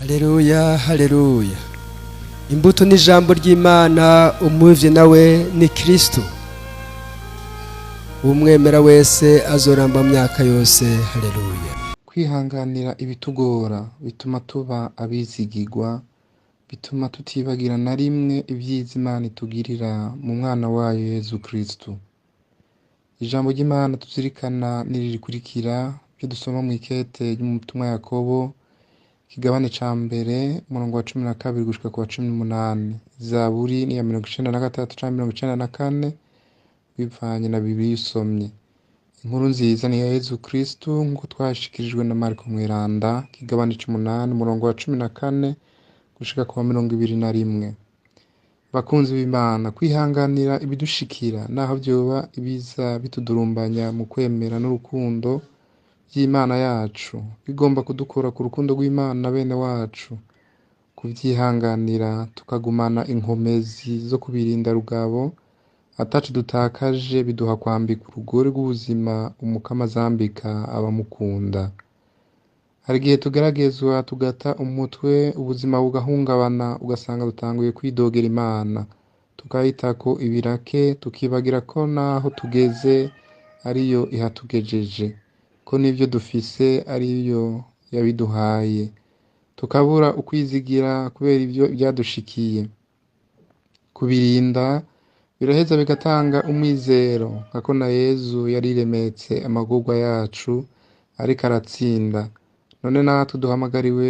Haleluya, haleluya. Imbuto ni ijambo ry'Imana, umuvye nawe ni Kristo. Umwemera wese azoramba mu myaka yose. Haleluya. Kwihanganira ibitugora bituma tuba abizigirwa, bituma tutibagira na rimwe ibyiza Imana itugirira mu mwana wayo Yezu Kristu. Ijambo ry'Imana tuzirikana n'iri rikurikira, ibyo dusoma mu ikete ry'umutumwa Yakobo, ikigabane ca mbere, umurongo wa 12 gushika ku wa 18. Zaburi ni iya 93 canke 94, bivanye na Bibiliya usomye. Inkuru nziza ni iya Yezu Kristu nk'uko twashikirijwe na Mariko Mweranda, ikigabane c'umunani, umurongo wa 14 gushika ku wa 21. Bakunzi b'Imana, kwihanganira ibidushikira naho vyoba ibiza bitudurumbanya mu kwemera n'urukundo vy'Imana yacu, bigomba kudukura ku rukundo rw'Imana na bene wacu, kuvyihanganira tukagumana inkomezi zo kubirinda rugabo, ataco dutakaje, biduha kwambika urugori rw'ubuzima Umukama azambika abamukunda. Hari igihe tugeragezwa tugata umutwe, ubuzima bugahungabana, ugasanga dutanguye kwidogera Imana, tukayitako ibirake, tukibagira ko naho tugeze ariyo ihatugejeje, ko n'ivyo dufise ariyo yabiduhaye, tukabura ukwizigira kubera ivyo vyadushikiye. Kubirinda biraheza bigatanga umwizero, nkako na Yezu yariremetse amagorwa yacu ariko aratsinda. None natwe duhamagariwe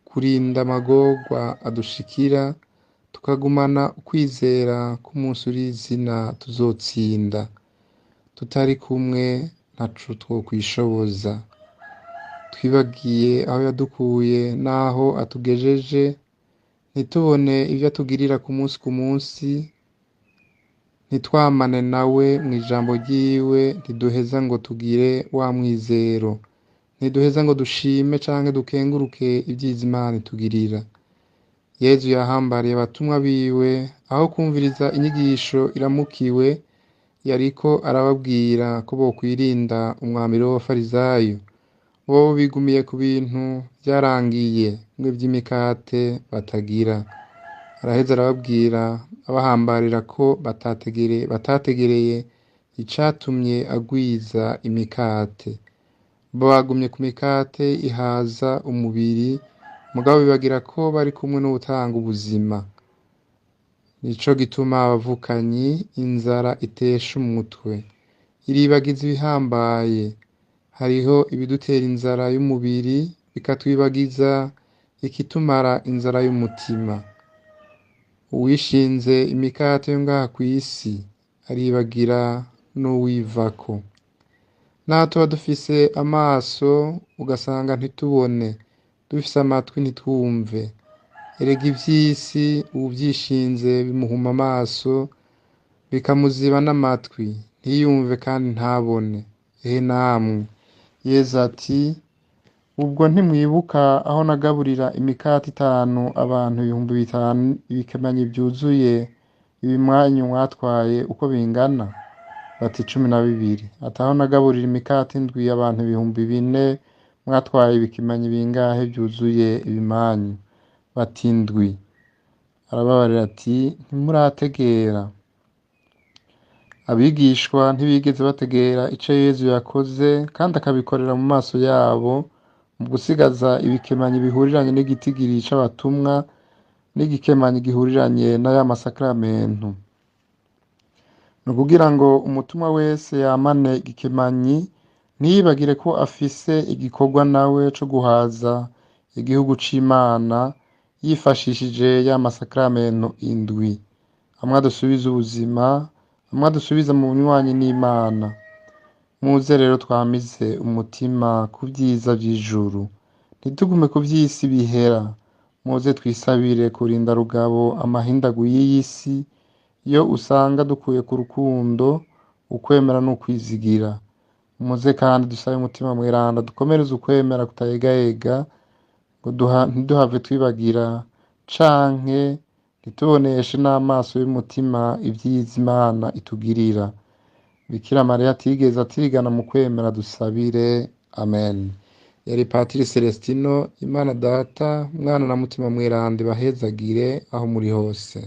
kurinda amagorwa adushikira, tukagumana ukwizera ko umunsi uri izina tuzotsinda. Tutari kumwe ntaco twokwishoboza. Twibagiye aho yadukuye n'aho atugejeje, ntitubone ivyo atugirira ku munsi ku munsi, ntitwamane nawe mw'ijambo ryiwe, ntiduheza ngo tugire wa mwizero, ntiduheza ngo dushime canke dukenguruke ivyiza Imana itugirira. Yezu yahambariye abatumwa biwe, aho kumviriza inyigisho iramukiwe, yariko arababwira ko bokwirinda umwambiro w'abafarizayo. Bobo bigumiye ku bintu vyarangiye, bimwe vy'imikate batagira. Araheza arababwira abahambarira ko batategereye icatumye agwiza imikate. Bo bagumye ku mikate ihaza umubiri, mugabo bibagira ko bari kumwe n'uwutanga ubuzima. Nico gituma abavukanyi inzara itesha umutwe, iribagiza ibihambaye. Hariho ibidutera inzara y'umubiri bikatwibagiza ikitumara inzara y'umutima. Uwishinze imikate yo ngaha kw'isi aribagira n'uwivako. Naho tuba dufise amaso ugasanga ntitubone, dufise amatwi ntitwumve. Erega ivy'isi uwuvyishinze bimuhuma amaso, bikamuziba n'amatwi, ntiyumve kandi ntabone. Ehe namwe! Yezu ati: ubwo ntimwibuka aho nagaburira imikate itanu abantu 5000, ibikemanyi vyuzuye ibimwanyu mwatwaye uko bingana? Bati 12. Ati aho nagaburira imikate indwi abantu 4000, mwatwaye ibikimanyi bingahe vyuzuye ibimanyu? Bati 7. Arababarira ati ntimurategera. Abigishwa ntibigeze bategera ico Yezu yakoze, kandi akabikorera mu maso yabo, mu gusigaza ibikemanyi bihuriranye n'igitigiri c'abatumwa n'igikemanyi gihuriranye n'aya masakramentu. Ni ukugira ngo umutumwa wese yamane igikemanyi, ntiyibagire ko afise igikorwa nawe co guhaza igihugu c'Imana yifashishije ya masakramentu indwi. Amwe adusubiza ubuzima, amwe adusubiza mu bunywanyi n'Imana. Muze rero twamize umutima ku vyiza vy'ijuru, ntitugume ku vy'isi bihera. Muze twisabire kurinda rugabo amahindagu y'iyi si, yo usanga dukuye ku rukundo, ukwemera n'ukwizigira. Muze kandi dusabe umutima mweranda dukomereze ukwemera kutayegayega, ngo ntiduhave twibagira canke ntituboneshe n'amaso y'umutima ivyiza Imana itugirira. Bikira Mariya atigeze atirigana mu kwemera, dusabire. Amen. Yari Patiri Celestino. Imana Data, Mwana na Mutima Mweranda ibahezagire aho muri hose.